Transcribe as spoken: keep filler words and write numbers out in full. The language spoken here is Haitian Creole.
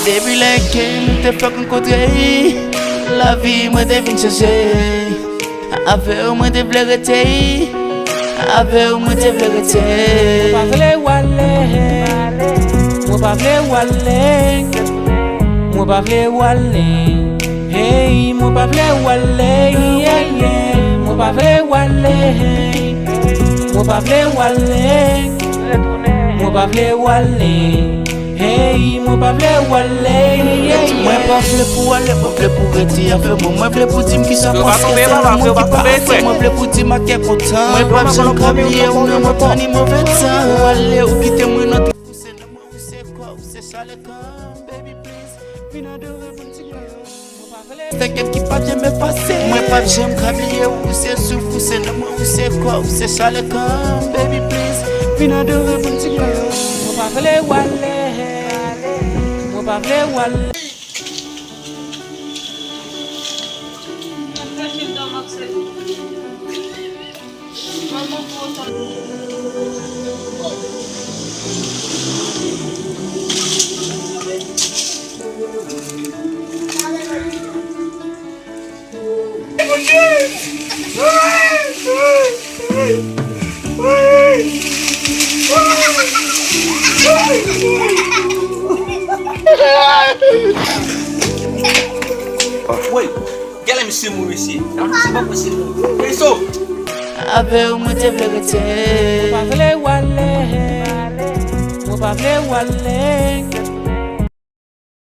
Depi lè ke nou te fèk rankontre, lavi mwen te vin chanje. Avè w mwen te vle rete, avè w mwen te vle rete. Mwen pa vle w ale, mwen pa vle w ale, mwen pa vle w ale. Hey, mwen pa vle w ale, yeah, yeah. Mwen pa vle w ale, mwen pa vle w ale, mwen pa vle w ale. Hey, mwen pa vle w ale, yeah, yeah. Mwen pa vle pou w ale, mwen vle pou w rete avè mwen. Mwen vle pou w di m kisa w panse, se lanmou ki parfè. Mwen vle pou w di m a kè kontan. Mwen p ap janm ka bliye w nan moman ni move tan. Ou ale, ou kite mwen nan tristès. Ou se kò, ou se chalè kan, baby, please, vin adore pou n ti kò. Sèkèt ki p ap janm efase. Mwen p ap janm ka bliye w, ou se souf, ou se lanmou, ou se kò, ou se chalè kan, baby, please, vin adore pou n ti kò. Mwen pa vle w ale, mwen pa vle w ale. Woy, gade misye mouri mesye. Se pa posib. Peso. Avè w mwen te vle rete. Mwen pa vle w ale. Mwen pa vle w ale.